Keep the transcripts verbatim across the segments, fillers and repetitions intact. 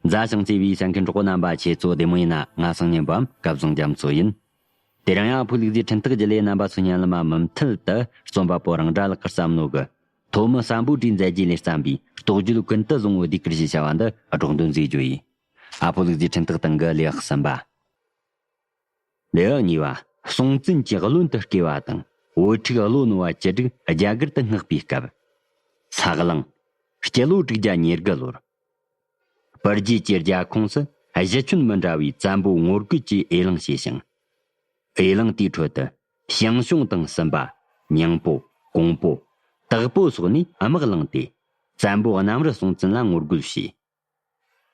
མཛའ་ཞིང་བརྩེ་བའི་གསན་མཁན་གྲོགས་པོ་རྣམ་པ། ཁྱེད་ཚོ་བདེ་མོ་ཡིན་ན། ང་སང་ཉིན་པའམ་སྐལ་བཟང་རྒྱ་མཚོ་ཡིན། དེ་རིང་ཡང་ཕུག་ལུག་རྫིའི་འཕྲིན་ཐག་བརྒྱུད་ལས་རྣམ་པ་ཚོའི་སྙན་ལམ་མ་མུ་མཐུད་དུ་རྩོམ་པ་པོ་རང་འདྲ་ལགས་ཀྱི་བསམ་མནོ་གི། ཐོན་མི་སམ་བྷོ་ཊའི་མཛད་རྗེས་ལས་བརྩམས་པའི་རྟོགས་བརྗོད་ཀུན་ཏུ་བཟང་བོ་ཟློས་གར་ཞེས་བྱ་བ་འདི་སྒྲོག་འདོན་མཛད་རྒྱུ་ཡིན། ཨ་ཕོ་ལུག་རྫིའི་འཕྲིན་ཐག་སྟེང་གི་ལེའུ་གསུམ་པ། ལེའུ་གཉིས་པ། སྲོང་བཙན་གྱི་བློན་དུ་བསྐོས་པ་དང་བུ་ཕྲུག་བློ་རྣོ་བ་བཅུ་དྲུག་རྒྱ་གར་དུ་མངགས་པའི་སྐབས། ས་གླང་། སྤྱི་ལོ་དྲུག་བརྒྱ་ཉེར་དགུ་ལོར། པུར་རྒྱལ་གྱི་རྒྱལ་ཁོངས་སུ་གཞི་ཁྱོན་མི་འདྲ་བའི་བཙན་པོ་ངོ་རྒོལ་གྱི་འོས་ལངས་བྱས་ཤིང་། འོས་ལངས་དེའི་ཁྲོད་དུ་ཞང་ཞུང་དང་སུམ་པ། ཉང་པོ། ཀོང་པོ། དྭགས་པོ་སོགས་ནས་དམག་བླངས་ཏེ། བཙན་པོ་གནམ་རི་སྲོང་བཙན་ལ་ངོ་རྒོལ་བྱས།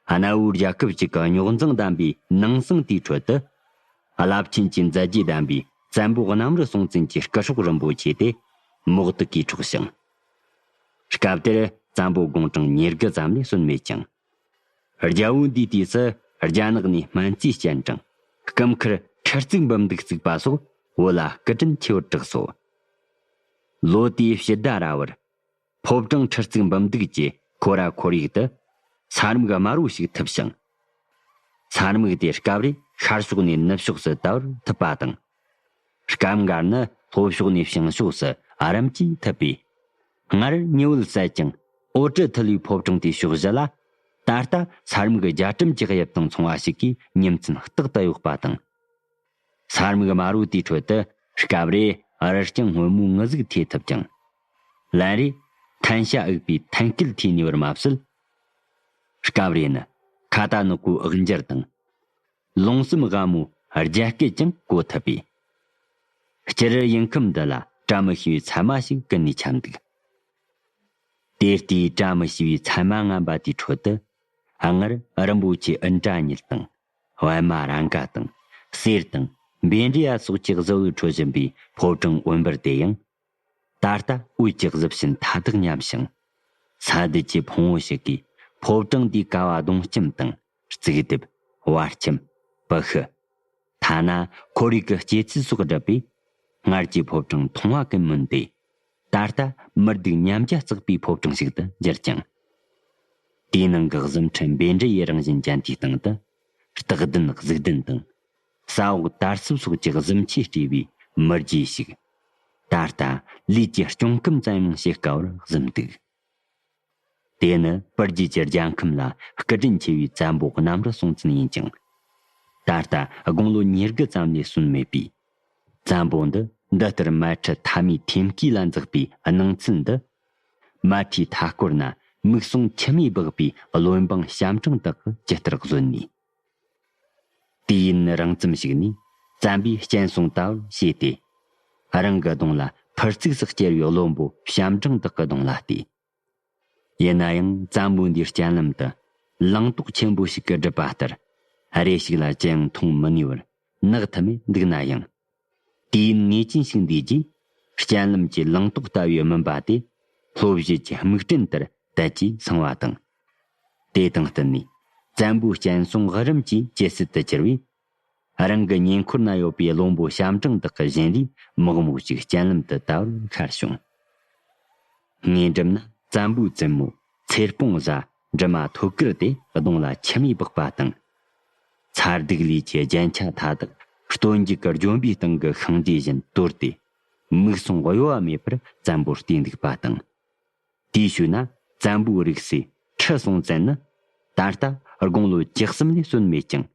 གནའ་བོའི་རྒྱལ་ཁབ་ཅིག་གི་རྙོག་འཛིང་ལྡན་པའི་ནང་གསེས་དེའི་ཁྲོད་དུ། རླབས་ཆེན་གྱི་མཛད་རྗེས་ལྡན་པའི་བཙན་པོ་གནམ་རི་སྲོང་བཙན་གྱི་སྐུ་སྲོག་རིན་པོ་ཆེ་དེ་མོག་ཏུ་གིས་འཕྲོག་ཞིང་། སྐབས་དེར་བཙན་པོ་དགུང་གྲངས་ཉེར་དགུ་ཙམ་ལས་སོན་མེད་ཅིང་། རྒྱལ་པོ་འདིའི་དུས་སུ་རྒྱ་ནག་ནས་སྨན་རྩིས་སྤྱན་དྲངས། སྐུ་མཁར་ཁྲི་གཙུག་འབུམ་འདུག་བརྩིགས་པ་སོགས་བོད་ལ་སྐུ་དྲིན་ཆེ་བར་གྲགས་སོ། ལོ་དེའི་ཕྱི་ཟླ་ར་བར། ཕོ་བྲང་ཁྲི་གཙུག་འབུམ་འདུག་གི་ཁོ་ར་ཁོར་ཡུག་ཏུ་ས་རྨུགས་དམར་པོ་ཞིག་ཐིབས་ཤིང་། ས་རྨུགས་དེ་སྐབས་རེ་ཤར་ཕྱོགས་ནས་ནུབ་ཕྱོགས་སུ་དར་བར་ཐིབས་པ་དང་། སྐབས་འགར་ནི་ལྷོ་ཕྱོགས་ནས་བྱང་ཕྱོགས་སུ་རིམ་གྱིས་ཐིབས་པས། སྔར་ཉི་འོད་གསལ་ཀྱང་འོད་དྲི་ཐིལ་བའི་ཕོ་བྲང་དེའི་ཕྱོགས་བཞི་ལ། ད་ལྟ་ས་རྨུགས་རྒྱ་གྲམ་གྱི་དབྱིབས་དང་མཚུངས་པ་ཞིག་གི་ཉིན་མཚན་རྟག་ཏུ་གཡོགས་པ་དང་། ས་རྨུགས་དམར་པོ་དེའི་ཁྲོད་དུ་སྐབས་རེ་རི་རྐྱང་སྔོན་མོའི་ངུ་ཟུག་ཐོས་ཐུབ་ཅིང་། ལན་རེ་ཐན་ཤ་འུག་པའི་ཐན་སྐད་ཐོས་ནུས་པར་མ་ཟད། སྐབས་རེ་ནི་ཁ་ཏ་ནག་པོའི་འུག་འཇར་དང་། ལུང་གསུམ་སྒ་མོའི་རྒྱ་སྐད་ཀྱང་གོ་ཐུབ་པས། སྤྱིར་དབྱིན་ཁམས་འདི་ལ་བཀྲ་མི་ཤིས་པའི་མཚན་མ་ཞིག་ཀུན་ནས་ཁྱབ་འདུག། དེ་ལྟའི་བཀྲ་མི་ཤིས་པའི་མཚན་མ་ངན་པ་དེའི་ཁྲོད་དུ། སྔར་རིན་པོ་ཆེ་ཨིན་དྲ་ཉིལ་དང་། པདྨ་རཱ་ག་དང་། གསེར་དང་། བཻ་ཌཱུརྱ་སོགས་ཀྱི་གཟི་འོད་འཕྲོ་བཞིན་པའི་ཕོ་བྲང་འོད་འབར་དེ་ཡང་། ད་ལྟ་འོད་ཀྱི་གཟི་བྱིན་མཐའ་དག་ཉམས་ཤིང་། ས་རྡུལ་གྱི་ཕུང་པོ་ཞིག་གིས་ཕོ་བྲང་དེའི་ཀ་བ་གདོང་ལྕམ་དང་། རྩིག་ལྡེབས། བར་ཁྱམས། པུ་ཤི། ཐ་ན་ཁོར་ཡུག་གི་སྐྱེད་ཚལ་སོགས་བསྒྲུབས་པས། སྔར་གྱི་ཕོ་བྲང་མཐོང་བ་ཀུན་སྨིན་ཏེ། ད་ལྟ་མི་སྡུག་ཉམས་བརྒྱ་བརྩེགས་པའི་ཕོ་བྲང་ཞིག་ཏུ་གྱུར་ཅིང་། དེའི་ནང་གི་གཟིམ་ཁྲི་བཻ་ཌཱུརྱའི་རང་བཞིན་ཅན་དེའི་སྟེང་དུ། སྟག་གདན་གཟིག་གདན་དང་། ས་འོག་དར་ཚིལ་སོགས་ཀྱི་གཟིམ་ཆས་སྤྲས་པའི་མི་རྒྱུད་ཞིག། ད་ལྟ་ལུས་ཀྱི་གཅོང་སྐམ་ཙམ་ཡང་བྱེད་དཀའ་བར་གཟིམ་འདུག། དེ་ནི་པུར་རྒྱལ་གྱི་རྒྱལ་ཁམས་ལ་སྐུ་དྲིན་ཆེ་བའི་བཙན་པོ་གནམ་རི་སྲོང་བཙན་ཡིན་ཅིང་། ད་ལྟ་དགུང་ལོ་ཉེར་དགུ་ཙམ་ལས་སོན་མེད་པས། བཙན་པོ་འདི་འདི་ལྟར་མལ་ཁྲི་མཐའ་མའི་ཐེམ་སྐས་ལ་འཛེགས་པའི་སྣང་ཚུལ་འདི། མལ་ཁྲིའི་མཐའ་སྐོར་ན་མིག་ཟུང་མཆི་མས་སྦགས་པའི་བློན་འབངས་ཞབས་འབྲིང་དག་གིས་ཇི་ལྟར་བཟོད་ནུས། དུས་ཡུན་རིང་ཙམ་ཞིག་ནས་བཙན་པོས་སྤྱན་ཟུང་ལྟ་བུར་བྱས་ཏེ། རང་གི་གདོང་ལ་ཕུར་ཚུགས་སུ་བསྐྱལ་བའི་བློན་པོ་ཞབས་འབྲིང་དག་གི་གདོང་ལ་བལྟས། ཡིན་ན་ཡང་བཙན་པོ་འདིའི་སྤྱན་ལམ་དུ་ལིང་ཏོག་ཆེན་པོ་ཞིག་གིས་བསྒྲིབས་པ་ལྟར། རེ་ཞིག་ལ་ཅི་ཡང་མཐོང་མི་ནུས་པར་ནག་ཐིམ་མེ་འདུག་ན་ཡང་། དུས་ཡུན་ངེས་ཅན་ཞིག་འདས་རྗེས། སྤྱན་ལམ་གྱི་ལིང་ཏོག་ལྟ་བུའི་མུན་པ་དེ། ལྷོ་བཞི་གྱི་སྨུག་སྤྲིན་ལྟར་དལ་གྱིས་སངས་པ་དང་། དེ་དང་བསྟུན་ནས། བཙན་པོའི་སྤྱན་ཟུང་དབུ་རིམ་གྱིས་ཇེ་སྲིད་དུ་གྱུར་བས། རང་གི་ཉེ་འཁོར་ན་ཡོད་པའི་བློན་པོ་ཞབས་འབྲིང་དག་གི་བཞིན་རས་མག་མོག་ཅིག་སྤྱན་ལམ་དུ་ལྟ་བུར་ཤར་བྱུང་། ངོས་འགྲིམ་ན་བཙན་པོའི་བཙུན་མོ་ཚེ་སྤོང་བཟའ་འབྲི་མ་ཐོད་དཀར་དེ་གདོང་ལ་མཆི་མས་སྦགས་པ་དང་། ཚ་སྡུག་ལུས་ཀྱི་རྒྱན་ཆ་མཐའ་དག་སྟོན་མཇུག་གི་ལྗོན་པའི་སྟེང་གི་ཤིང་འབྲས་བཞིན་དོར་ཏེ། མིག་ཟུང་གཡོ་བ་མེད་པར་བཙན་པོར་བལྟས་འདུག་པ་དང་། དེའི་ཤུལ་ན་བཙན་པོའི་རིགས་སྲས་ཁྲི་སྲོང་བཙན་ནི། ད་ལྟ་དགུང་ལོ་བཅུ་གསུམ་ལས་སོན་མེད་ཅིང་།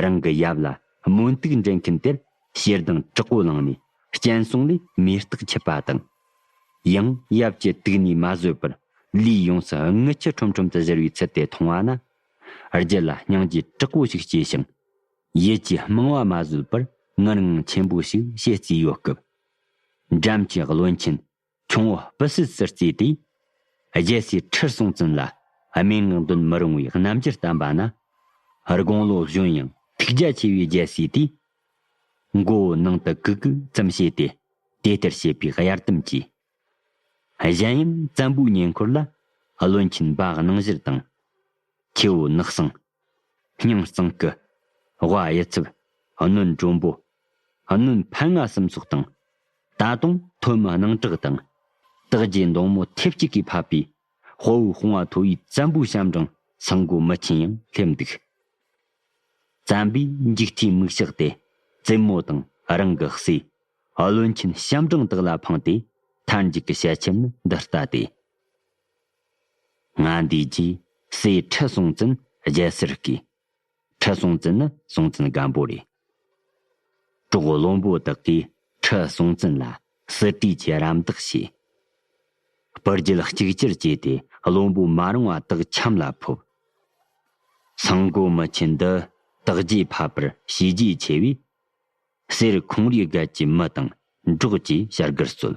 རང་གི་ཡབ་ལ་རྨོན་དུག་འདྲེན་མཁན་དེར་ཞེ་སྡང་དྲག་པོ་ལངས་ནས་སྤྱན་ཟུང་ལས་མེ་སྟག་འཁྱུད་པ་དང་། ཡང་ཡབ་ཀྱི་དུག་ནས་མ་བཟོད་པར་ལུས་ཡོངས་སུ་རྔུལ་ཆུ་ཁྲོམ་ཁྲོམ་དུ་བཞུར་བའི་ཚུལ་དེ་མཐོང་བ་ན། རྒྱུད་ལ་སྙིང་རྗེ་དྲག་པོ་ཞིག་སྐྱེས་ཤིང་། ཡིད་ཀྱི་རྨང་བ་མ་བཟོད་པར་ངུ་ངག་ཆེན་པོ་ཞིག་བྱེད་རྩིས་ཡོད་སྐབས། འགྲམ་གྱི་བློན་ཆེན་ཁྱུང་པོ་སྤུ་སྲིད་སུ་བརྩིས་ཏེ། རྒྱལ་སྲས་ཁྲི་སྲོང་བཙན་ལ་སྨྲེ་སྔགས་འདོན་མི་རུང་བའི་རྣམ་འགྱུར་བསྟན་པ་ན། དགུང་ལོ་གཞོན་ཡང་ཐུགས་རྒྱ་ཆེ་བའི་རྒྱལ་སྲས་དེས། མགོ་བོ་ནང་དུ་གུག་གུག་ཙམ་བྱས་ཏེ། དེ་ལྟར་བཤད་པའི་གཡར་དམ་གྱིས། གཞན་ཡང་བཙན་པོའི་ཉེ་འཁོར་ལ། བློན་ཆེན་འབའ་སྣང་བཞེར་དང་། ཁྱེའུ་ནག་སང་། སྙིང་གཙང་སྐུ། དབའ་གཡུ་ཚབ། གནོན་མགྲོན་པོ། གནོན་ཕན་ང་གསུམ་སོགས་དང་། ད་དུང་ཐོན་མི་སྣང་གྲགས་དང་། སྟག་རྒྱལ་མདུང་མོ་མཐེབ་གཅིག་གིས་ཕབ་པའི། དཔའ་བོའི་དཔུང་བ་མཐོ་བའི་བཙན་པོའི་ཞབས་འབྲིང་ སང་སྒོ་མི་ཆེན་ཡང་སླེབས་འདུག་བཙན་པོས་འཇིག་ལྟའི་མིག་ཞགས་དེ་བཙུན་མོ་དང་རང་གི་སྲས་བློན་ཆེན་ཞབས་འབྲིང་དག་ལ་འཕངས་ཏེ། མཐའ་མཇུག་གི་བཤད་ཁྱིམ་ནི་འདི་ལྟ་སྟེ། ང་འདས་རྗེས་སྲས་ཁྲི་སྲོང་བཙན་རྒྱལ་སར་བསྐོས། ཁྲི་སྲོང་བཙན་ནི་སྲོང་བཙན་སྒམ་པོ་རེད། གྲོགས་བློན་པོ་དག་གིས་ཁྲི་སྲོང་བཙན་ལ་སྲིད་གྲོས་ཀྱི་རམ་འདེགས་བྱས། སྤུར་རྒྱལ་གཅིག་གྱུར་བྱས་ཏེ་བློན་པོ་མ་རུང་བ་དག་ཆམ་ལ་ཕོབ། སང་སྒོ་མི་ཆེན་འདི་དག་རྒྱས་ཕབ་པར་བྱས་རྗེས་ཆེ་བས། གསེར་ཁོང་རའི་སྒལ་གྱི་མི་དང་འགྲོགས་ཀྱིས་བྱ་དགར་སྩོལ།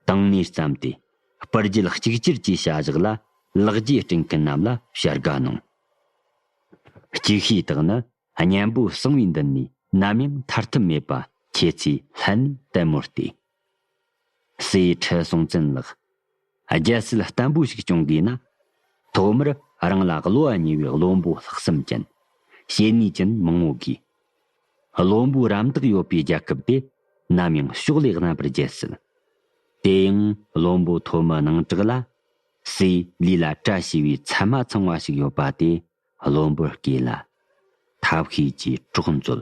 དང་ནས་བརྩམས་ཏེ་སྤུར་རྒྱལ་གཅིག་གྱུར་གྱི་བྱ་གཞག་ལ་ལེགས་སྐྱེས་སྤྲིན་མཁན་རྣམས་ལ་བྱ་དགའ་གནང་། ཅིག་ཤོས་དག་ནི་གཉན་པོ་གསང་བའི་མདུན་ནས་ནམ་ཡང་ཐར་ཐབས་མེད་པ་ཁྱེད་ཚོས་ལྷན་ནེ་ལྟད་མོ་ལྟོས། སྲས་ཁྲི་སྲོང་བཙན་ལགས། རྒྱལ་སྲིད་བརྟན་པོ་ཞིག་སྐྱོང་དགོས་ན། ཐོག་མར་རང་ལ་བློ་བ་ཉེ་བའི་བློན་པོ་ལྷག་བསམ་ཅན། བྱས་ནས་ཅན་མང་བོ་དགོས། བློན་པོའི་རམ་འདེགས་ཡོད་པའི་རྒྱལ་ཁབ་དེ་ནམ་ཡང་ཕྱོགས་ལས་རྣམ་པར་རྒྱལ་སྲིད། དེ་ཡང་བློན་པོ་ཐོན་མི་ནང་བྲག་ལ། སྲས་ལུས་ལ་གྲྭ་བྱས་པའི་ཚད་མ་ཚང་བ་ཞིག་ཡོད་པ་དེ་བློན་པོར་བསྐོས་ལ། ཐབས་ཤེས་ཀྱིས་གྲོགས་མཛོད།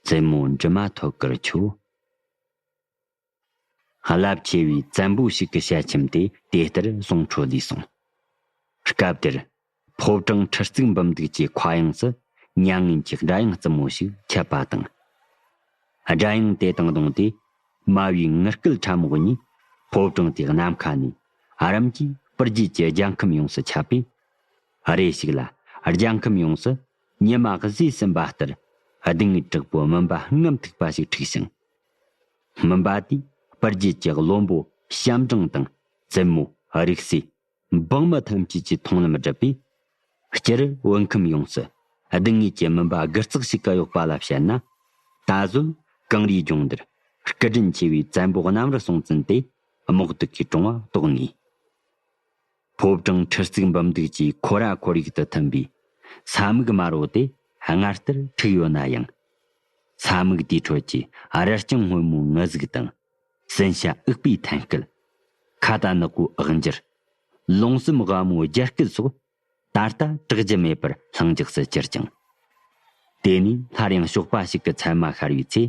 བཙུན་མོ་འབྲི་མ་ཐོད་དཀར་ཁྱོད། རླབས་ཆེ་བའི་བཙན་པོ་ཞིག་གི་ཞལ་ཆེམས་དེ་དེ་ལྟར་ཟུངས་ཁྲོ་ལས་སོང་། སྐབས་དེར་ཕོ་བྲང་ཁྲི་གཙུག་འབུམ་སྡུག་གི་མཁའ་དབྱིངས་སུ་མྱ་ངན་གྱི་སྒྲ་དབྱངས་རྩུབ་མོ་ཞིག་ཁྱབ་པ་དང་། སྒྲ་དབྱངས་དེ་དང་བསྡོངས་ཏེ་དམའ་བའི་ངུ་སྐད་ཕྲ་མོ་གཉིས་ཕོ་བྲང་དེའི་ནམ་མཁའ་ནས་རིམ་གྱིས་སྤུར་རྒྱལ་གྱི་རྒྱལ་ཁམས་ཡོངས་སུ་ཁྱབ་པས། རེ་ཞིག་ལ་རྒྱལ་ཁམས་ཡོངས་སུ་ཉི་མ་བཟས་ཟིན་པ་ལྟར་སྡུག་བསྔལ་དྲག་པོ་མུན་པ་རྔམ་ཐུག་པ་ཞིག་འཁྲིགས་ཤིང་། མུན་པ་དེས་སྤུར་རྒྱལ་གྱི་བློན་པོ་ཞབས་འབྲིང་དང་བཙུན་མོ་རིགས་སྲས་འབངས་མི་ཐམས་ཅད་ཀྱི་མཐོང་ལམ་བསྒྲིབས་པས། སྤྱིར་བོད་ཁམས་ཡོངས་སུ་སྡུག་བསྔལ་གྱི་མུན་པ་སྒུར་ཙག་ཞིག་ག་ཡོད་པ་ལ་བཤད་ན། ད་གཟོད་གངས་རིའི་ལྗོངས་འདིར་སྐུ་དྲིན་ཆེ་བའི་བཙན་པོ་གནམ་རི་སྲོང་བཙན་དེ་དམག་སྡུག་གིས་གྲོངས་པ་རྟོགས་ངེས། ཕོ་བྲང་ཁྲི་གཙུག་འབུམ་སྡུག་གི་ཁོ་ར་ཁོར་ཡུག་ཏུ་ཐིམ་པའི་ས་མིག་དམར་པོ་དེ་སྔར་ལྟར་འཁྲིགས་ཡོད་ན་ཡང་། ས་མིག་དེའི་ཁྲོད་ཀྱི་རྭ་རྐྱང་སྔོན་མོའི་ངུ་ཟུག་དང་། ཟིན་བྱ་འུག་པའི་ཐན་སྐད། ཁ་ཏ་ནག་པོའི་ཨག་འཇིར། ལུང་གསུམ་དབའ་མོའི་རྒྱ་སྐད་སོགས་ད་ལྟ་གྲག་རྒྱུ་མེད་པར་ལྷིང་འཇགས་སུ་གྱུར་ཅིང་། དེ་ནས་སླར་ཡང་ཞོགས་པ་ཞིག་གི་མཚན་མ་ཤར་བའི་ཚེ།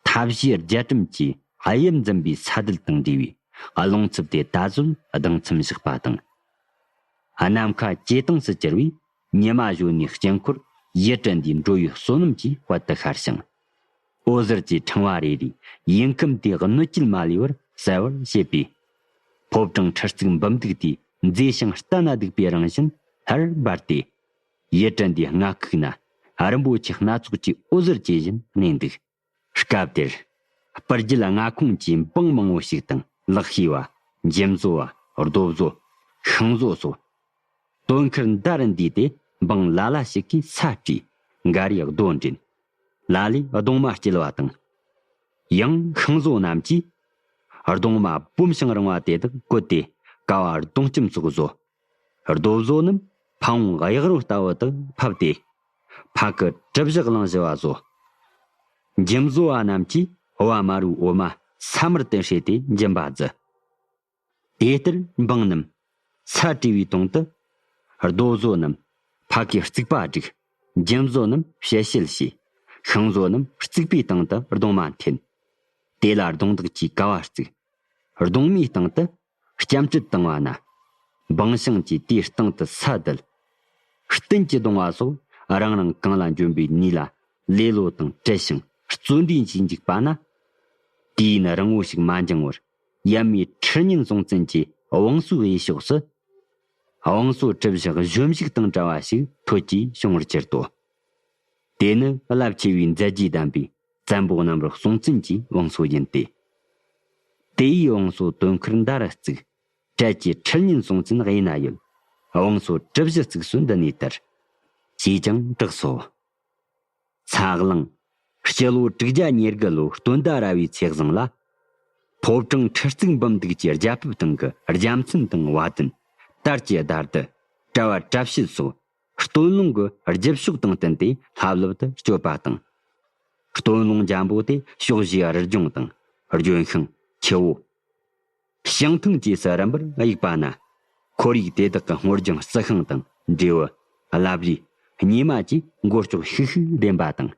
མཐའ་བཞིའི་རྒྱ་གྲམ་གྱི་དབྱིབས་འཛིན་པའི་ས་རྡུལ་དང་འདྲེས་པའི་རླུང་འཚུབ་དེ་ད་གཟོད་ལྡང་མཚམས་བཞག་པ་དང་། ནམ་མཁའ་ཇེ་དྭངས་སུ་གྱུར་བས། ཉི་མ་གཞོན་ནུའི་དཀྱིལ་འཁོར་ཡུལ་གྲུ་འདིའི་འགྲོ་བའི་བསོད་ནམས་ཀྱིས་དཔལ་དུ་ཤར་ཞིང་། འོད་ཟེར་གྱི་ཕྲེང་བ་རེ་རེས་ཡུལ་ཁམས་དེའི་གནོད་སྐྱེལ་མ་ལུས་པར་གསལ་བར་བྱེད་པས། ཕོ་བྲང་ཁྲི་གཙུག་འབུམ་སྡུག་དེའི་མཛེས་ཤིང་ལྟ་ན་སྡུག་པའི་རང་བཞིན་ལྷར་འབར་ཏེ། ཡུལ་གྲུ་འདིའི་མངའ་ཁུག་ན་རིན་པོ་ཆེ་སྣ་ཚོགས་ཀྱི་འོད་ཟེར་ཇི་བཞིན་གནས་འདུག་སྐབས་དེར་སྤུར་རྒྱལ་མངའ་ཁོངས་ཀྱི་འབངས་མང་བོ་ཞིག་དང་ལག་ཤེས་པ། འཇིམ་བཟོ་བ། རྡོ་བཟོ། ཤིང་བཟོ་སོགས། སྟོན་ཁར་མདའ་རུ་འདུས་ཏེ་འབངས་ལ་ལ་ཞིག་གིས་ས་བྲུས། འགའ་རེས་རྡོ་འདྲེན། ལ་ལས་གདུང་མ་སྐྱེལ་བ་དང་། ཡང་ཤིང་བཟོ་རྣམས་ཀྱིས་གདུང་མ་སྦོམ་ཞིང་རིང་བ་དེ་དག་བཀོད་དེ་ཀ་བ་གདུང་ལྕམ་སོགས་བཟོ། རྡོ་བཟོ་རྣམས་ཕ་བོང་གཡག་རོ་ལྟ་བུ་དག་ཕབ་སྟེ། ཕ་གི་གྲུ་བཞི་གླིང་བཞི་བ་བཟོ། འཇིམ་བཟོ་བ་རྣམས་ཀྱིས་བ་དམར་བོའི་འོ་མ་ས་དམར་དུ་བསྲེས་ཏེ་འཇིམ་པ་བརྫི། དེ་ལྟར་འབངས་རྣམས་ས་བྲུས་པའི་དོང་དུ། རྡོ་བཟོ་རྣམས་ཕ་གིའི་རྩིག་པ་བསྒྲིགས། འཇིམ་བཟོ་རྣམས་ཞལ་ཕྱེད་བྱས། ཤིང་བཟོ་རྣམས་རྩིག་པའི་སྟེང་དུ་གདུང་མ་འཐེན། དེ་ལ་གདུང་འདེགས་ཀྱིས་ཀ་བ་བརྩིགས། གདུང་མའི་སྟེང་དུ་སྐྱ་མཆུ་བཏིང་བ་ན། འབངས་ཤིང་གྱིས་དེའི་སྟེང་དུ་ས་བརྡལ། སྟེང་གི་གདུང་བ་སོགས་རང་རང་གང་ལ་འཇོན་པའི་ནུས་ལ་ལེ་ལོ་དང་བྲལ་ཞིང་བརྩོན་འགྲུས་ཀྱིས་འཇུག་པ་ན། དུས་ཡུན་རིང་བོ་ཞིག་མ་འགྱངས་བར་ཡབ་མེས་ཁྲི་གཉན་སྲོང་བཙན་གྱི་བང་སོའི་གཡས་ཕྱོགས་སུ། བང་སོ་གྲུ་བཞི་གཞོམ་གཞིག་དང་བྲལ་བ་ཞིག་ཐོལ་གྱིས་བྱུང་བར་གྱུར་ཏོ། དེ་ནི་རླབས་ཆེ་བའི་མཛད་རྗེས་ལྡན་པའི་བཙན་པོ་གནམ་རི་སྲོང་བཙན་གྱི་བང་སོ་ཡིན་ཏེ། དེ་ཡི་བང་སོ་དོན་ཁུར་མདའ་རུ་བརྩིགས། གྲལ་གྱི་ཁྲི་གཉན་སྲོང་བཙན་གཡས་ན་ཡོད། བང་སོ་གྲུ་བཞི་བརྩིགས་སྲོལ་འདི་ནས་དར། ཞེས་ཀྱང་གྲགས་སོ། ཚ་གླང་། སྤྱི་ལོ་དྲུག་བརྒྱ་ཉེར་དགུ་ལོའི་སྟོན་ཟླ་ར་བའི་ཚེས་བཟང་ལ། ཕོ་བྲང་ཁྲི་གཙུག་འབུམ་སྡུག་གི་རྒྱལ་པོའི་སྟེང་གི་རྒྱལ་མཚན་དང་བ་དན། དར་གྱི་བརྡ་བསྡུ། དྲ་བ་དྲ་ཕྱེད་སོགས། སྟོད་ལུང་གི་རྒྱུ་ཕྱོགས་དང་བསྟུན་ཏེ་ལྷབ་ལྷུབ་ཏུ་སྤྱོད་པ་དང་། སྟོད་ལུང་འཇམ་པོ་དེ་ཕྱོགས་བཞིའི་རི་ལྗོངས་དང་། ལྗོན་ཤིང་། ཆུ་བོ། བྱང་ཐང་བཅས་སུ་རིམ་པར་གཡུགས་པ་ན། ཁོར་ཡུག་དེ་དག་གི་སྔོ་ལྗང་རྩི་ཤིང་དང་འབྲས་བུ། ལབ་རེས། སྙེ་མ་བཅས་མགོ་ལྕོག་ཤིག་ཤིག་ལྡེམ་པ་དང་།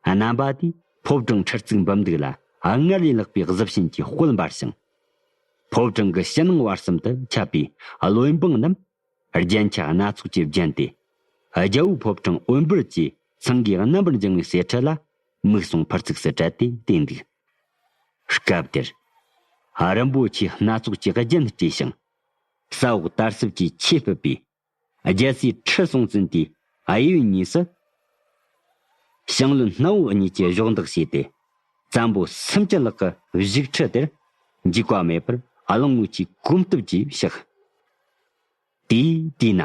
རྣམ་པ་དེས་ཕོ་བྲང་ཁྲི་བརྩིགས་འབུམ་སྡུག་ལ་སྔར་ལས་ལྷག་པའི་གཟི་བྱིན་གྱི་དཔལ་འབར་ཞིང་། ཕོ་བྲང་གི་ཕྱི་ནང་བར་གསུམ་དུ་ཁྱབ་པའི་བློན་འབངས་རྣམས་རྒྱན་ཆ་སྣ་ཚོགས་ཀྱིས་བརྒྱན་ཏེ། རྒྱལ་པོའི་ཕོ་བྲང་འོད་འབར་གྱི་ཚང་གིས་རྣམ་པར་འགྱིང་བའི་གསེར་ཁྲི་ལ་མིག་ཟུང་ཕར་ཚིགས་སུ་བྲད་དེ་བལྟས་འདུག་སྐབས་དེར། རིན་པོ་ཆེ་སྣ་ཚོགས་ཀྱི་རྒྱན་སྤྲས་ཤིང་། ས་འོག་དར་ཟབ་ཀྱི་ཆས་ཕུབ་པའི་རྒྱལ་སྲས་ཁྲི་སྲོང་བཙན་དེའི་གཡས་གཡོན་གཉིས་སུ། ཞང་བློན་སྣ་བོ་གཉིས་ཀྱིས་གཞོགས་འདེགས་བྱས་ཏེ། བཙན་པོ་སུམ་ཅུ་ལྷག་གི་བཞུགས་ཁྲི་དེར་འཇིགས་པ་མེད་པར་གླང་པོ་ཆེའི་གོམ་སྟབས་ཀྱིས་གཤེགས། དེའི་དུས་ན།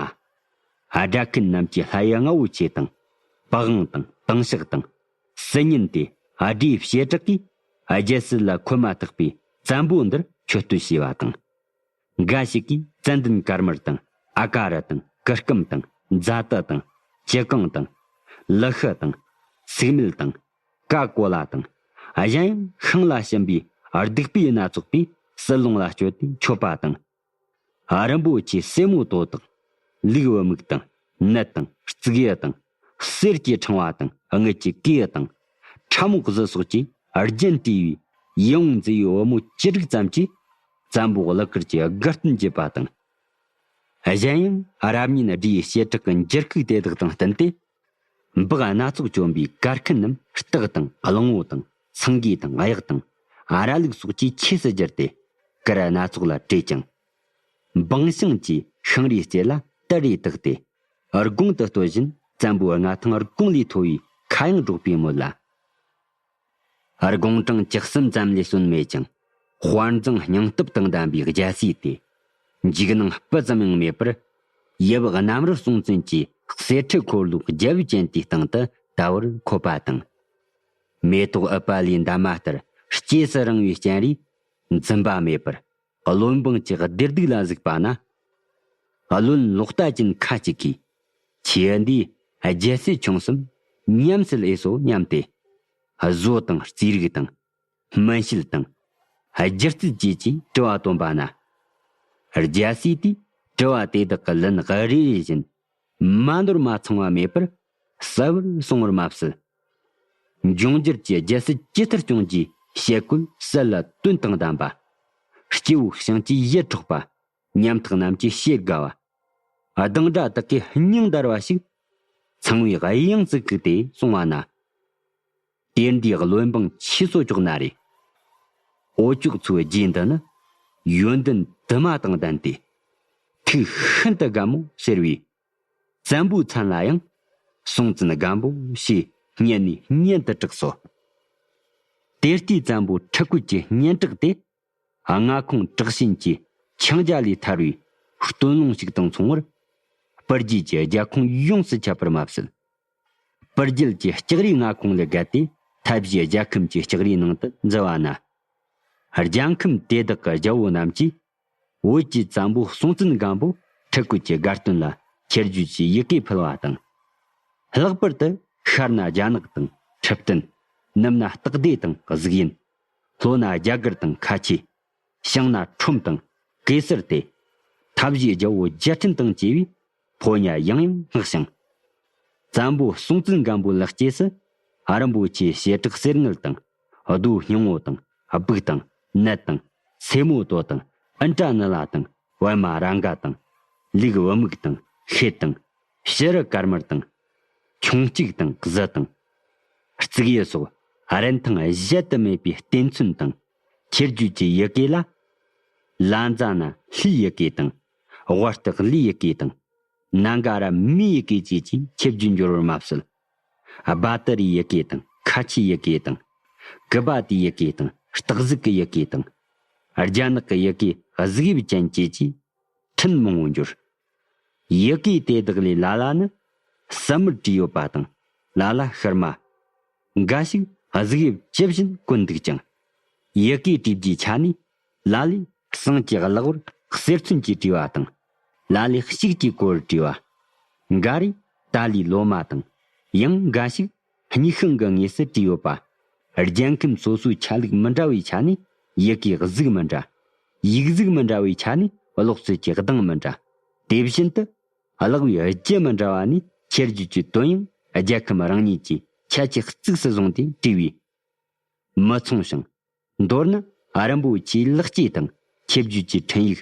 སྦྲ་ཁན་རྣམས་ཀྱི་ལྷ་ཡི་རྔ་བོ་ཆེ་དང་། པི་ཝང་དང་དིང་ཤག་དང་། སིལ་སྙན་དེ་སྦྲའི་བྱེ་བྲག་གིས་རྒྱལ་སྲིད་ལ་འཁོད་མ་ཐག་པའི་བཙན་པོ་འདིར་མཆོད་བསྟོད་བྱས་པ་དང་། འགའ་ཞིག་གིས་ཙན་དན་དཀར་དམར་དང་ཨ་ཀ་ར་དང་གུར་ཀུམ་དང་ཛ་ཏི་དང་ཅི་གང་དང་ལི་ཤི་དང་སུག་སྨེལ་དང་ཀ་ཀོ་ལ་དང་། གཞན་ཡང་ཤིང་ལ་ཞིམ་པའི་བདུག་སྤོས་སྣ་ཚོགས་པས་ཟིལ་ལོང་ལ་སྤྱོད་དེ་མཆོད་པ་དང་། རིན་པོ་ཆེ་སེ་མོ་དོ་དག་ལུག་བུ་མིག་དང་ནད་དང་རྩིག་ཡུ་དང་གསེར་གྱི་ཕྲེང་བ་དང་དངུལ་གྱི་གོས་དང་ཁྲབ་རྨོག་གཟི་སོགས་ཀྱིས་རྒྱན་སྤྲས་པའི་ཡིད་འོང་མཛེས་པའི་བུ་མོ་བཅུ་དྲུག་ཙམ་གྱིས་བཙན་པོ་གླུ་གར་གྱི་དགའ་སྟོན་བགྱིས་པ་དང་། གཞན་ཡང་རབ་སྙན་སྦྲའི་བྱེ་བྲག་གི་འགྱུར་ཁུག་དེ་དག་དང་བསྟུན་ཏེ། འབག་སྣ་ཚོགས་གྱོན་པའི་གར་མཁན་རྣམས་སྟག་དང་གླང་བོ་དང་སེང་གེ་དང་གཡག་དང་ར་ལུག་སོགས་ཀྱི་ཆས་སུ་གྱུར་ཏེ་གར་སྣ་ཚོགས་ལ་བྲེས་ཀྱང་། འབངས་ཤིང་གྱི་ཤིང་རིས་རྩེ་ལ་དར་རེ་བཏགས་ཏེ། དགུང་དུ་སྟོད་བཞིན་བཙན་པོའི་མངའ་ཐང་དགུང་ལས་མཐོ་བའི་ཁ་གཡང་སྒྲོག་པའི་མོད་ལ། དགུང་གྲངས་བཅུ་གསུམ་ཙམ་ལས་སོན་མེད་ཀྱང་། དཔའ་མཛངས་སྙིང་སྟོབས་དང་ལྡན་པའི་རྒྱལ་སྲས་དེ། འཇིགས་སྣང་སྤུ་ཙམ་ཡང་མེད་པར། ཡབ་གནམ་རི་སྲོང་བཙན་གྱི་གསེར་ཁྲི་འཁོར་ལོའི་རྒྱལ་པོའི་སྤྱན་དེའི་སྟེང་དུ་དར་བར་འཁོད་པ་དང་། མེ་ཏོག་ཨུཏྤ་ལའི་འདབ་མ་ལྟར་སྐྱེས་སུ་རིང་བའི་སྤྱན་རས་འཛུམ་པ་མེད་པར། བློན་འབངས་ཀྱི་བདེ་སྡུག་ལ་གཟིགས་པ་ན། བློན་ལོག་ལྟ་ཅན་ཁ་ཅིག་གིས། ཁྱེད་འདིས་རྒྱལ་སྲིད་ཆུང་གསུམ་ཉམས་སུ་ལེན་སོ་སྙམ་སྟེ། བཟོ་དང་རྩིས་རིག་དང་། སྨན་དཔྱད་དང་། སྒྱུ་རྩལ་བཅས་ཀྱི་དྲི་བ་བཏོན་པ་ན། རྒྱལ་སྲས་དེས་དྲི་བ་དེ་དག་གི་ལན་རེ་རེ་བཞིན། མ་ནོར་མ་ཚང་བ་མེད་པར་གསལ་བར་གསུང་བར་མ་ཟད། འབྱུང་འགྱུར་གྱི་རྒྱལ་སྲིད་ཇི་ལྟར་སྐྱོང་རྒྱུའི་བྱེད་སྒོའི་སྲོལ་ལ་དོན་དང་ལྡན་པ། སྐྱེ་བོ་ཞིང་གི་ཡིད་འཕྲོག་པ། ཉམ་ཐག་རྣམས་ཀྱི་ཞེ་དགའ་བ། སྡིངས་སྒྲ་དག་གི་སྙིང་འདར་བ་ཞིག་ཚངས་པའི་དབྱངས་སུ་བཀུག་སྟེ་གསུང་བ་ན། དེར་འདིའི་བློན་འབངས་ཆོས་སོ་ཅོག་ན་རེ། འོ་ཅོག་ཚོའི་རྗེས་འདི་ནི་ཡོན་ཏན་དུ་མ་དང་ལྡན་ཏེ། ཐུགས་ཤིན་ཏུ་དགའ་མོ་ཟེར་བས། བཙན་པོའི་མཚན་ལ་ཡང་སྲོང་བཙན་སྒམ་པོ་ཞེས་སྙན་ནས་སྙན་དུ་གྲགས་སོ། དེ་ལྟའི་བཙན་པོའི་ཁྲི་བཀོད་ཀྱི་སྙན་གྲགས་དེ། མངའ་ཁོངས་དྲག་ཞན་གྱི་འཆིང་རྒྱ་ལས་ཐར་བའི་སྟོད་ལུང་ཞིག་དང་མཚུངས་པར། སྤུ་རྒྱལ་གྱི་རྒྱལ་ཁོངས་ཡོངས་སུ་ཁྱབ་པར་མ་ཟད། སྤུ་རྒྱལ་གྱི་ལྕགས་རིའི་མངའ་ཁོངས་ལས་བརྒལ་ཏེ་ཐབས་ཤེས་རྒྱལ་ཁམས་ཀྱི་ལྕགས་རིའི་ནང་དུ་འཛུལ་བ་ན། རྒྱལ་ཁམས་དེ་དག་གི་རྒྱལ་པོ་རྣམས་ཀྱིས་བོད་ཀྱི་བཙན་པོ་སྲོང་བཙན་སྒམ་པོ་ཁྲི་བཀོད་ཀྱི་དགའ་སྟོན་ལ་ཆེད་བརྗོད་ཀྱི་ཡི་གེ་ཕུལ་བ་དང་། ལྷག་པར་དུ་ཤར་ན་རྒྱ་ནག་དང་ཁྲི་སྟན། ནུབ་ན་སྟག་སྡེ་དང་གཟིག་ཡུལ། ལྷོ་ན་རྒྱ་གར་དང་ཁ་ཆེ། བྱང་ན་ཁྲོམ་དང་གེ་སར་ཏེ། ཐབས་ཤེས་རྒྱལ་པོ་རྒྱལ་ཕྲན་དང་བཅས་པས་ཕོ་ཉ་ཡང་ཡང་བསྔགས་ཤིང་། བཙན་པོ་སྲོང་བཙན་སྒམ་པོ་ལག་སྐྱེས་སུ་རིན་པོ་ཆེའི་བྱེ་བྲག་གསེར་དངུལ་དང་རྡོ་སྙིང་པོ་དང་སྦུག་དང་ནད་དང་སེ་མོ་དོ་དང་ཨིན་དྲ་ནི་ལ་དང་པད་མ་རཱ་ག་དང་ལུག་བུ་མིག་དང་ཤེལ་དང་། བྱུ་རུ་དཀར་དམར་དང་། ཁྱུང་གཅིག་དང་གཟི་དང་། རྩིག་ཡུ་སོགས་རིན་ཐང་གཞལ་དུ་མེད་པའི་རྟེན་མཚོན་དང་ཁྱེར་རྒྱུད་ཀྱི་ཡི་གེ་ལ། ལ་ཛ་ན་ལྷའི་ཡི་གེ་དང་། ཝར་ཏི་ཀླུའི་ཡི་གེ་དང་། ན་ག་ར་མིའི་ཡི་གེ་བཅས་ཀྱིས་ཁྱབ་རྒྱུ་འབྱོར་བར་མ་ཟད། སྦ་ཏི་རིའི་ཡི་གེ་དང་ཁ་ཆེའི་ཡི་གེ་དང་། ཀུ་པ་ཏིའི་ཡི་གེ་དང་སྟག་གཟིག་གི་ཡི་གེ་དང་། རྒྱ་ནག་གི་ཡི་གེ་གཟིག་དབྱིབས་ཅན་བཅས་ཀྱིས། ཕྲན་མང་པོ་འབྱོར། ཡི་གེ་དེ་དག་ལས་ལ་ལ་ནི་ཟུར་མོར་བྲིས་ཡོད་པ་དང་ལ་ལ་ཤར་མ། འགའ་ཞིག་གཟིག་དབྱིབས་ཇི་བཞིན་བཀོད་འདུག་ཀྱང་། ཡི་གེ་བྲིས་རྒྱུའི་ཆ་ནས་ལ་ལས་ཟངས་ཀྱི་གླགས་པར་གསེར་མཚོན་གྱིས་བྲིས་པ་དང་། ལ་ལས་ཤིག་གིས་གོ་བར་བྲིས་པ། འགའ་རེས་ཏཱ་ལའི་ལོ་མ་དང་། ཡང་འགའ་ཞིག་སྨྱུག་ཤིང་གི་ངོས་སུ་བྲིས་ཡོད་པ། རྒྱལ་ཁམས་སོ་སོའི་ཆ་ལུགས་མི་འདྲ་བའི་ཆ་ནས་ཡི་གེའི་གཟུགས་མི་འདྲ། ཡིག་གཟུགས་མི་འདྲ་བའི་ཆ་ནས་ གློག་སོགས་ཀྱི་གདངས་མི་འདྲ། དེ་བཞིན་དུ་གླགས་པའི་རྒྱུ་མི་འདྲ་བ་ནས་ཁྱད་རྒྱུད་ཀྱི་དོན་ཡང་རྒྱལ་ཁམས་རང་ཉིད་ཀྱི་ཁྱད་ཆོས་གཙིགས་སུ་བཟུང་སྟེ་བྲིས་པའི་མི་མཚུངས་ཤིང་། མདོར་ན་རིན་པོ་ཆེའི་ལེགས་སྐྱེས་དང་ཁྱད་རྒྱུད་ཀྱི་འཕྲིན་ཡིག་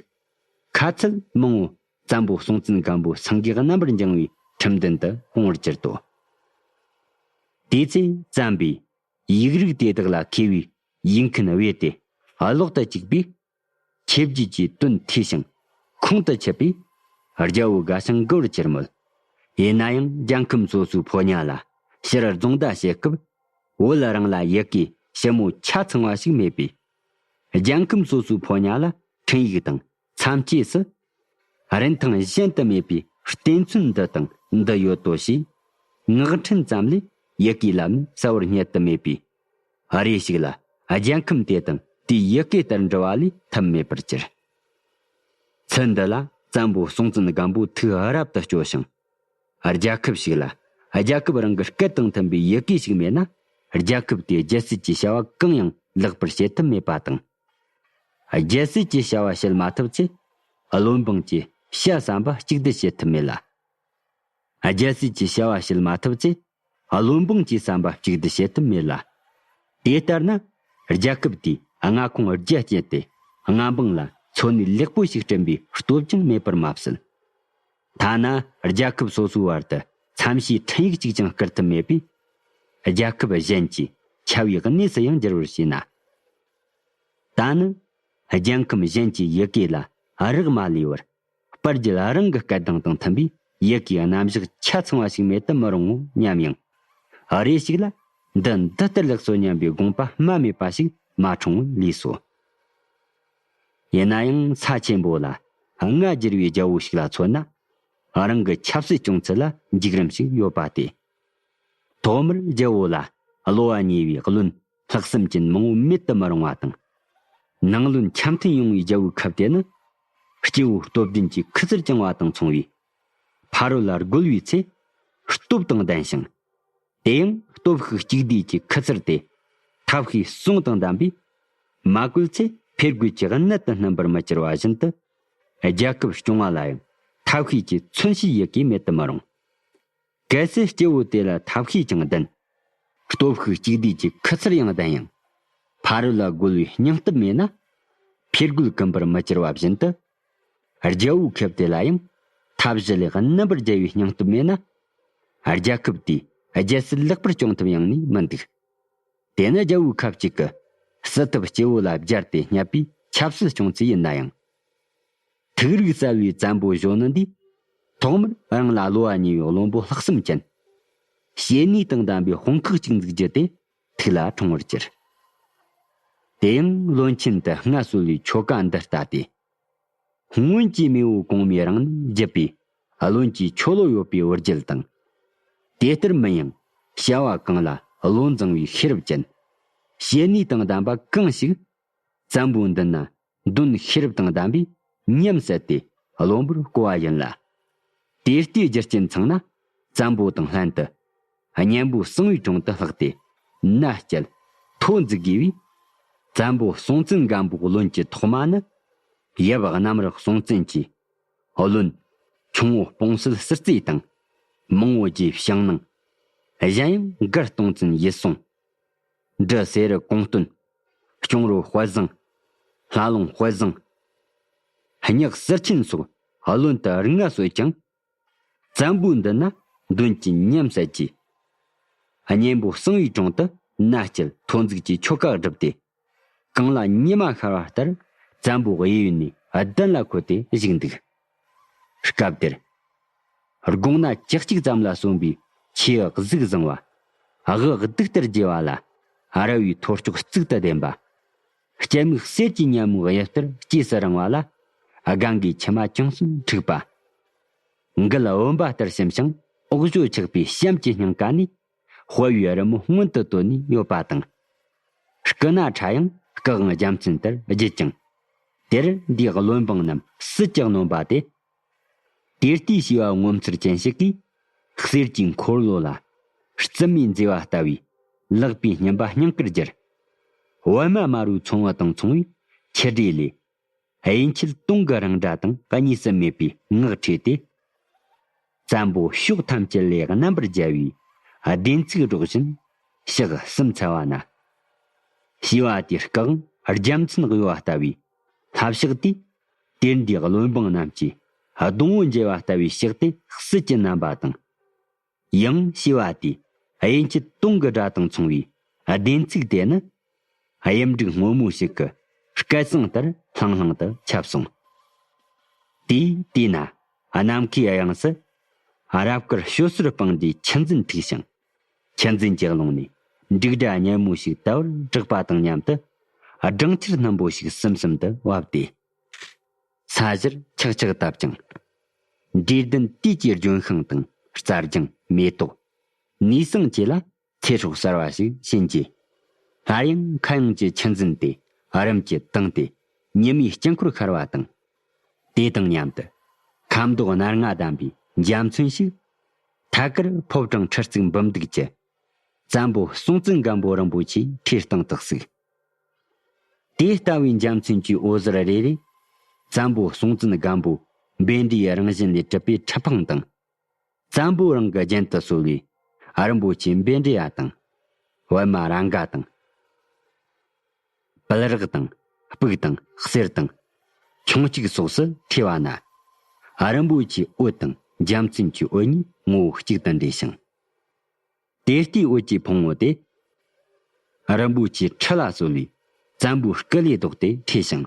ཁ་ཚད་མང་བོ་བཙན་པོ་སྲོང་བཙན་སྒམ་པོ་སེང་གེའི་རྣམ་པར་འགྱིང་བའི་ཁྲིམས་མདུན་དུ་སྤུངས་པར་གྱུར་ཏོ། དེ་ཚེ་བཙན་པོས་ཡིག་རིགས་དེ་དག་ལ་མཁས་པའི་ཡིག་མཁན་བོས་ཏེ་ཀློག་ཏུ་བཅུག་པས། ཁྱད་རྒྱུད་ཀྱི་དོན་ཐོས་ཤིང་ཁོང་དུ་ཆུད་པས། རྒྱལ་པོ་དགའ་ཞིང་མགུ་བར་གྱུར་མོད། ཡིན་ན་ཡང་རྒྱལ་ཁམས་སོ་སོའི་ཕོ་ཉ་ལ་ཕྱིར་རྫོང་བརྡ་བྱེད་སྐབས། བོད་རང་ལ་ཡི་གེ་ཞིབ་མོ་ཆ་ཚང་བ་ཞིག་མེད་པས། རྒྱལ་ཁམས་སོ་སོའི་ཕོ་ཉ་ལ་འཕྲིན་ཡིག་དང་མཚམས་སྐྱེས་སུ། རིན་ཐང་གཞན་དུ་མེད་པའི་རྟེན་མཚོན་འདི་དང་འདི་ཡོད་དོ་ཞེས། ངག་འཕྲིན་ཙམ་ལས་ཡི་གེའི་ལམ་ནས་གསལ་བོར་རྙེད་དུ་མེད་པས། རེ་ཞིག་ལ་རྒྱལ་ཁམས་དེ་དང་དེའི་ཡི་གེ་ལྟར་འབྲི་བ་ལས་ཐབས་མེད་པར་གྱུར། ཚུལ་འདི་ལ་བཙན་པོ་སྲོང་བཙན་སྒམ་པོ་ཐུགས་རབ་ཏུ་སྐྱོ་ཞིང་། རྒྱལ་ཁབ་ཞིག་ལ་རྒྱལ་ཁབ་རང་གི་སྐད་དང་མཐུན་པའི་ཡི་གེ་ཞིག་མེད་ན། རྒྱལ་ཁབ་དེའི་རྒྱལ་སྲིད་ཀྱི་བྱ་བ་གང་ཡང་ལེགས་པར་བྱེད་ཐབས་མེད་པ་དང་། རྒྱལ་སྲིད་ཀྱི་བྱ་བ་བྱེད་མ་ཐུབ་ཚེ། བློན་འབངས་ཀྱི་བྱ་བསམ་པ་གཅིག་སྡུད་བྱེད་ཐུབ་མེད་ལ། རྒྱལ་སྲིད་ཀྱི་བྱ་བ་བྱེད་མ་ཐུབ་ཚེ། བློན་འབངས་ཀྱི་བསམ་པ་གཅིག་སྡུད་བྱེད་ཐུབ་མེད་ལ། དེ་ལྟར་ན། རྒྱལ་ཁབ་དེས་མངའ་ཁོངས་རྒྱ་བསྐྱེད་དེ། མངའ་འབངས་ལ་འཚོ་གནས་ལེགས་པོ་ཞིག་བསྐྲུན་པའི་སྟོབས་ཀྱང་མེད་པར་མ་ཟད། ཐ་ན་རྒྱལ་ཁབ་སོ་སོའི་བར་དུ་འཚམས་ཤེས་འཕྲིན་ཡིག་ཅིག་ཀྱང་བསྐུར་ཐུབ་མེད་པས། རྒྱལ་ཁབ་གཞན་གྱི་ཆ་བའི་གནས་སུ་ཡང་འགྱུར་བར་བྱས་ན། ད་ནི་རྒྱལ་ཁམས་གཞན་གྱི་ཡི་གེ་ལ་རག་མ་ལུས་པར། དཔལ་རྒྱལ་རང་གི་སྐད་གདངས་དང་མཐུན་པའི་ཡི་གེའི་རྣམ་གཞག་ཆ་ཚང་བ་ཞིག་མེད་དུ་མི་རུང་ངོ་སྙམ་ཡང་། རེ་ཞིག་ལ་འདི་འདི་ལྟར་ལེགས་སོ་སྙམ་པའི་དགོངས་པ་སྨྲ་མེད་པ་ཞིག་མ་འཁྲུངས་པར་ལུས་སོ། ཡིན་ན་ཡང་ས་ཆེན་པོ་ལ་མངའ་བསྒྱུར་བའི་རྒྱལ་པོ་ཞིག་ལ་མཚོན་ན། རང་གི་ཆབ་སྲིད་སྐྱོང་ཚུལ་ལ་འཇིགས་རིམ་ཞིག་ཡོད་པ་སྟེ། ཐོག་མར་རྒྱལ་པོ་ལ་གློ་བ་ཉེ་བའི་བློན་ལྷག་བསམ་ཅན་མང་པོ་མེད་དུ་མི་རུང་བ་དང་། ནང་བློན་འཆམ་མཐུན་ཡོང་བའི་རྒྱལ་པོའི་ཁབ་དེ་ནི། སྐྱེ་བོ་སྟོབས་ལྡན་གྱི་ཁུ་ཚུར་བཅིངས་པ་དང་མཚུངས་པས། ཕ་རོལ་ལ་རྒོལ་བའི་ཚེ། སྟོབས་དང་ལྡན་ཞིང་། དེ་ཡང་སྟོབས་ཤུགས་གཅིག་བསྡུས་ཀྱི་ཁུ་ཚུར་དེ། ཐབས་ཤེས་གསུམ་དང་ལྡན་པས། མ་བཀོལ་ཚེ་འཕེལ་རྒོལ་གྱི་གནད་དུ་སྣུན་པར་མི་འགྱུར་བ་བཞིན་དུ། རྒྱལ་ཁབ་སྐྱོང་བ་ལ་ཡང་ཐབས་ཤེས་ཀྱི་མཚོན་བྱེད་ཡི་གེ་མེད་དུ་མི་རུང་། གལ་སྲིད་སྐྱེ་བོ་དེ་ལ་ཐབས་ཤེས་ཀྱང་ལྡན། སྟོབས་ཤུགས་གཅིག་བསྡུས་ཀྱི་ཁུ་ཚུར་ཡང་ལྡན་ཡང་། ཕ་རོལ་ལ་རྒོལ་བའི་སྙིང་སྟོབས་མེད་ན། འཕེལ་རྒོལ་ཀུན་པར་མི་འགྱུར་བ་བཞིན་དུ། རྒྱལ་པོའི་ཁབ་དེ་ལ་ཡང་ཐབས་ཞི་ལས་རྣམ་པར་རྒྱལ་བའི་སྙིང་སྟོབས་མེད་ན། རྒྱལ་ཁབ་དེས་རྒྱལ་སྲིད་ལེགས་པར་སྐྱོང་ཐུབ་ཡང་ནི་མི་འདུག། དེ་ནི་རྒྱལ་པོའི་ཁབ་ཅིག་གི་སྲིད་ཐབས་སྐྱེ་བོ་ལ་སྦྱར་ཏེ་བསྙད་པའི་ཆབ་སྲིད་སྐྱོང་ཚུལ་ཡིན་ན་ཡང་། ཐུགས་རིག་གསལ་བའི་བཙན་པོ་གཞོན་ནུ་འདིས། ཐོག་མར་རང་ལ་གློ་བ་ཉེ་བའི་བློན་པོ་ལྷག་བསམ་ཅན། བྱས་ནས་དང་ལྡན་པའི་དཔུང་ཁག་ཅིག་འཛུགས་རྒྱུ་དེ་ཐུགས་ལ་འཁྲུངས་པར་གྱུར། དེ་ཡང་བློན་ཆེན་དུ་མངའ་གསོལ་བའི་ཆོ་ག་འདི་ལྟ་སྟེ། སྔོན་གྱི་མེས་པོ་གོང་མའི་རིང་ནས་བརྒྱུད་པའི་བློན་གྱི་ཆོ་ལོ་ཡོད་པའི་བུ་རྒྱུད་དང་། དེ་ལྟར་མིན་ཡང་བྱ་བ་གང་ལ་བློ་འཛིང་བའི་ཤེས་རབ་ཅན། བྱས་ནས་དང་ལྡན་པ་གང་ཞིག་བཙན་པོའི་མདུན་ན། འདོན་ཤེས་རབ་དང་ལྡན་པས་ཉམས་སད་དེ་བློན་པོར་བསྐོ་བ་ཡིན་ལ། དེ་ལྟའི་རྒྱུ་རྐྱེན་ཚང་ན་བཙན་པོ་དང་ལྷན་དུ་གཉན་པོ་གསང་བའི་དྲུང་དུ་ལྷགས་ཏེ་མནའ་བསྐྱལ་ཐོ་འཛུགས་དགོས་པས། བཙན་པོ་སྲོང་བཙན་སྒམ་པོའི་བློན་གྱི་ཐོག་མ་ནི་ཡབ་གནམ་རི་སྲོང་བཙན་གྱིས་བློན། ཆུང་ངུ་སྤོང་གསལ་ཟུར་རྩེ་དང་། མང་བོ་རྗེ་ཞང་ནང་། གཞན་ཡང་མགར་སྟོང་བཙན་ཡིད་སྲུང་། འབྲི་སེ་རུ་གོང་སྟོན། སྐྱོང་རོ་དཔལ་བཟང་། ལྷ་ལུང་དཔལ་བཟང་། སྙག་ཟུར་ཆེན་སོགས་བློན་དུ་རིགས་ལྔ་གསོལ་ཀྱང་། བཙན་པོའི་མདུན་ན་འདོན་གྱིན་ཉམས་སད་ཀྱིས། གཉན་པོ་གསང་བའི་དྲུང་དུ་མནའ་བསྐྱལ་ཐོ་འཛུགས་ཀྱི་ཆོ་ག་བསྒྲུབས་ཏེ། གངས་ལ་ཉི་མ་ཤར་བ་ལྟར་བཙན་པོའི་གཡས་གཡོན་ནས་གདན་ལ་འཁོད་དེ་བཞུགས་འདུག། སྐབས་དེར། དགུང་ན་བཅུ་གཅིག་ཙམ་ལ་སོན་པའི་ཆེས་གཟུགས་བཟང་བ། དབུ་གདུགས་ལྟར་རྒྱས་པ་ལ། རལ་བའི་ཐོར་ཅོག་གཙུག་ཏུ་ལྡན་པ། སྐྱེད་མོས་གསེར་གྱི་སྙན་མོའི་དབྱིབས་ལྟར་སྐྱེས་སུ་རིང་བ་ལ། སྒང་གི་མཆི་མ་ཅུང་ཟད་འཁྲིགས་པ། མགུལ་བུམ་པ་ལྟར་ཞིམ་ཞིང་འོག་ཞོ་ཆགས་པའི་གཤམ་གྱི་སྙིང་ག་ནས། དཔལ་བའི་རི་མོ་སྔོན་དུ་བཏོན་ནས་ཡོད་པ་དང་། སྐུ་ན་ཕྲ་ཡང་སྐུ་དབང་རྒྱལ་མཚན་ལྟར་བརྗིད་ཅིང་། དེར་འདིའི་བློན་འབངས་རྣམས་སྲིད་ཀྱིས་གནོན་པ་སྟེ། དེ་ལྟའི་བྱིས་པ་ངོ་མཚར་ཅན་ཞིག་གིས་གསེར་གྱི་འཁོར་ལོ་ལ་རྩི་མའི་མཛེས་པ་ལྟ་བུའི་ལག་པའི་སྙིམ་པ་སྙིང་གར་གྱུར། པད་མ་དམར་པོའི་ཚོམ་བུ་དང་མཚུངས་པའི་ཆུ་སྒྲོས་ལས། དབྱིན་ཁྱེད་སྟོང་གི་རིང་སྒྲ་དང་གཉིས་སུ་མེད་པའི་ངག་ཕྲོས་ཏེ། བཙན་པོ་ཕྱོགས་ཐམས་ཅད་ལས་རྣམ་པར་རྒྱལ་བའི་བདེན་ཚིག་སྒྲོག་བཞིན་ཕྱག་གསུམ་འཚལ་བ་ན། ཞེས་པ་དེའི་སྐབས་རྒྱལ་མཚན་གཡོ་བ་ལྟ་བུའི་ལྷ་ཕྱག་དེས། དེར་འདུས་བློན་འབངས་རྣམས་ཀྱིས་སྡོང་བོ་འཇལ་བ་ལྟ་བུའི་ཕྱག་དེ་སྲིད་ཀྱི་རྣམ་པ་དང་། ཡང་ཞེས་པ་དེས་དབྱིན་ཁྱེད་སྟོང་གི་སྒྲ་དང་མཚུངས་པའི་བདེན་ཚིག་དེ་ནི། གཡུ་འབྲུག་སྔོན་མོ་ཞིག་གི་སྐད་གསང་ལྟར་ལྷང་ལྷང་དུ་ཁྱབ་སོང་། དེའི་དུས་ན་ནམ་མཁའི་དབྱིངས་སུ་རབ་དཀར་ཞོ་སོར་སྤངས་ཏེ་ཆུ་འཛིན་འཁྲིགས་ཤིང་། ཆུ་འཛིན་གྱི་ཀློང་ནས་འབྲུག་སྒྲ་སྙན་མོ་ཞིག་དལ་བུར་གྲགས་པ་དང་མཉམ་དུ། སྦྲང་ཆར་སྣུམ་པོ་ཞིག་སིམ་སིམ་དུ་བབས་ཏེ། ས་གཞིར་ཆག་ཆག་བཏབ་ཅིང་། འབྲས་ལྡན་དུས་ཀྱི་ལྗོན་ཤིང་དང་རྩྭ་ལྗང་མེ་ཏོག་ནུས་གསང་བཅས་ལ་ཚེ་སྲོག་གསར་བ་ཞིག་བྱིན་གྱིས། སླར་ཡང་མཁའ་དབྱིངས་ཀྱི་ཆུ་འཛིན་དེ་རུམ་གྱིས་དྭངས་ཏེ་ཉི་མའི་དཀྱིལ་འཁོར་ཤར་བ་དང་། དེ་དང་མཉམ་དུ་ཁ་མདོག་སྣར་ལྔ་ལྡན་པའི་འཇའ་ཚོན་ཞིག་ཐད་ཀར་ཕོ་བྲང་ཁྲི་གཙུག་འབུམ་དུག་གི་བཙན་པོ་སྲོང་བཙན་སྒམ་པོ་རིན་པོ་ཆེའི་ཁྲིའི་སྟེང་དུ་བཙུགས། དེ་ལྟ་བུའི་འཇའ་ཚོན་གྱི་འོད་ཟེར་རེ་རེས། བཙན་པོ་སྲོང་བཙན་སྒམ་པོ་བཻ་ཌཱུརྱའི་རང་བཞིན་ལས་གྲུབ་པའི་ཁྲི་འཕང་དང་། བཙན་པོ་རང་གི་རྒྱན་དུ་གསོལ་བའི་རིན་པོ་ཆེའི་བཻ་ཌཱུརྱ་དང་། པདྨ་རཱ་ག་དང་། པུ་རཀྵ་དང་། སྤུག་དང་། གསེར་དང་། ཁྱུང་གཅིག་སོགས་སུ་ཕྲེས་པ་ན། རིན་པོ་ཆེའི་འོད་དང་འཇའ་ཚོན་གྱི་འོད་གཉིས་ངོ་བོ་གཅིག་ཏུ་འདྲེས་ཤིང་། དེ་ལྟའི་འོད་ཀྱི་ཕུང་པོ་དེ། རིན་པོ་ཆེའི་ཁྲི་ལ་གསོལ་བའི་བཙན་པོའི་སྐུ་ལས་ལྡོག་སྟེ་ཕྲེས་ཤིང་།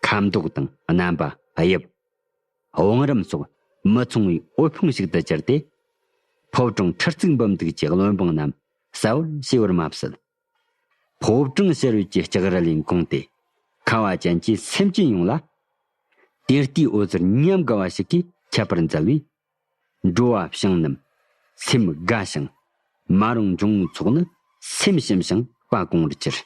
ཁ་མདོག་དང་རྣམ་པ། དབྱིབས། བང་རིམ་སོགས་མི་མཚུངས་པའི་འོད་ཕུང་ཞིག་ཏུ་གྱུར་ཏེ། ཕོ་བྲང་ཁྲི་གཙུག་འབུམ་དུག་གི་བློན་འབངས་རྣམས་གསལ་བོར་ཤེས་པར་མ་ཟད། ཕོ་བྲང་ཕྱི་རོལ་གྱི་ལྕགས་རི་ལས་འཁོངས་ཏེ། ཁ་བ་ཅན་གྱི་སེམས་ཅན་ཡོངས་ལ། དེ་ལྟའི་འོད་ཟེར་ཉམས་དགའ་བ་ཞིག་གིས་ཁྱབ་པར་མཛད་པས། འགྲོ་བ་བྱིངས་རྣམས་སེམས་དགའ་ཞིང་། མ་རུངས་འབྱུང་བོའི་ཚོགས་ནི་སེམས་ཞུམ་ཞིང་དཔའ་གོང་བར་གྱུར།